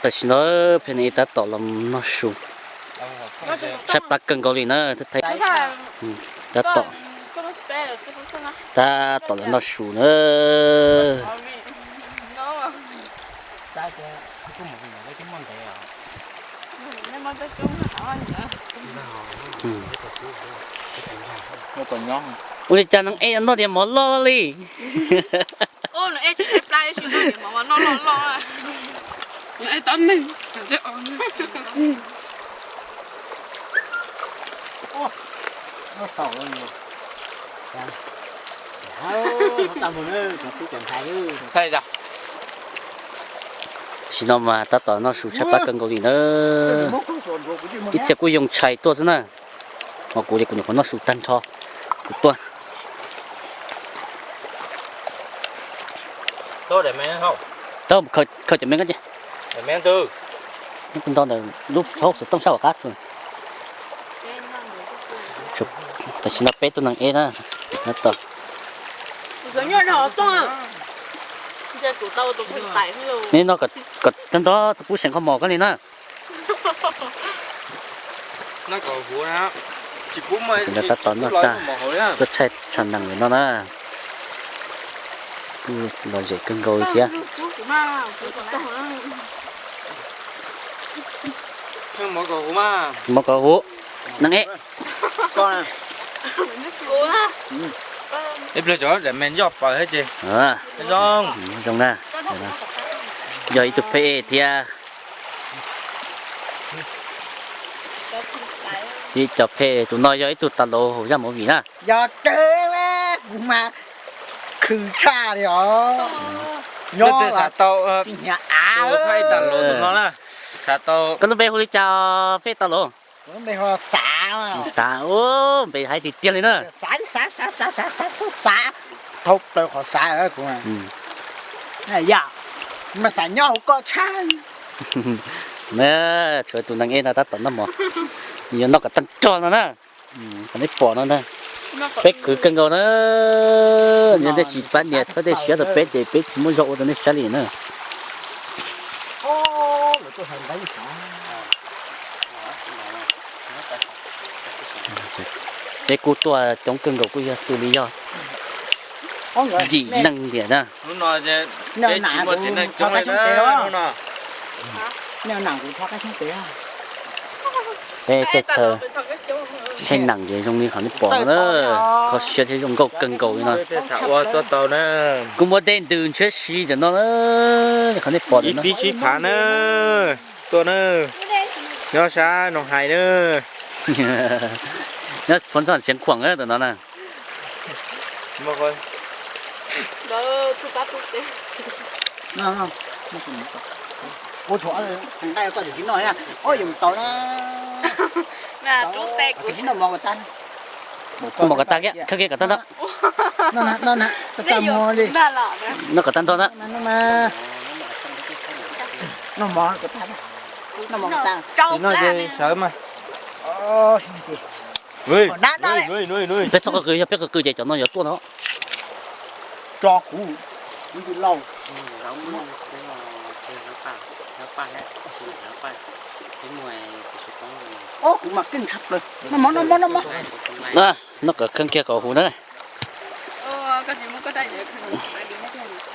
Tam sim no peb tab tom los noj su, tshaib plab kawg nkaus li na. Tab tom, tab tom los noj su na. Ua li cas neeg ej noj tias mov loj li. Tam sim no mas tab tom noj su tshaib plab kawg nkaus li na. Ib txhia kuj yoo tshais tuaj xwb na. Ho kuv ces kuv nyuam qhuav noj su tag nrho, kuv tuaj. Khaws cov me ko ces, nto ntawm lub hauv xov tooj sab hauv qab. Tam sim no peb tus neeg ej na, nej no kom tag nrho txhob pub seem kho mos koj li na. Tab tom noj tag, tuaj tshaib tshaj nees li no na. Kuj lom zem kawg nkaus thiab. Mov kom huv, neeg ej. Ib pliag tsov me yoj paws thiab ces zoo na. Yog ib tug pheb thiab. Ib co pheb, tus no yog ib tug tas laus hauv zaj movie na. Yog, kuv mas khwv tshaj li os. Nyob xav tau pheb tas laus tus no na. Xav tau. Koj lub npe hu li cas pheb tas laus? Xav, xav, npe hais tiag tiag li na. Xav, xav, xav, xav, xav, xav, xav, xav, dhau plaws qhov xav kuv. Yam, mas xav nyob hauv koj tshaj. Tshuav tus neeg ej no tab tom noj mov, nws yuav noj kom tag nrho no na. Qhov nej pom no na, peb khwv kawg nkaus na. Yog nej tsis pab nias txhawb tej siab rau peb ces peb tsis muaj zog ua rau nej saib li na. Peb kuj tuaj coob kawg nkaus kuj yog xws li yog yim neeg tiag na. Peb tej chaw tshaib nees ces zoo li qhov nej pom no na, kho siab thiab zoo nkauj kawg nkaus li no. Kuv muab dej ntws ntshiab si ntawm no na, qhov nej pom ntawm no. Ib pib sib phav na, tuaj na, nyob sab Noo Hais na. Nyob Phoos Xyooj Xeev Khuam ntawm no na. Mov kom tag kiag, khawb kiag kom tag nrho. Noj kom tag nrho na. Peb txhob qw qw, yog peb qw qw ces cov no yuav tuaj no. Tso kuv, kuv yug lauj. Kuv mas keej tshaj plaws. Noj mov, noj mov, noj mov. Noj kom kheej kiag kom huv na.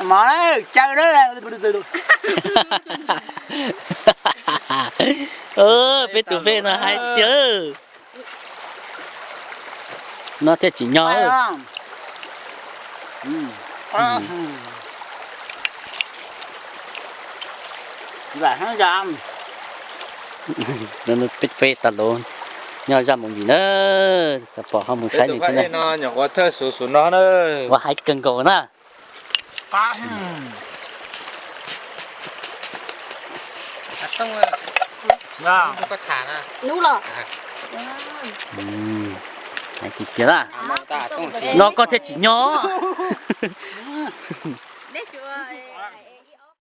Mov caw na. Peb tus peb no hais tiag. No thiaj tsim nyog. Peb tas laus nyob zaj movie na, xav pom ho mus saib li thiab na. Ua hais kawg nkaus na. Hais tiag tiag na. No koj thiaj tsim nyog.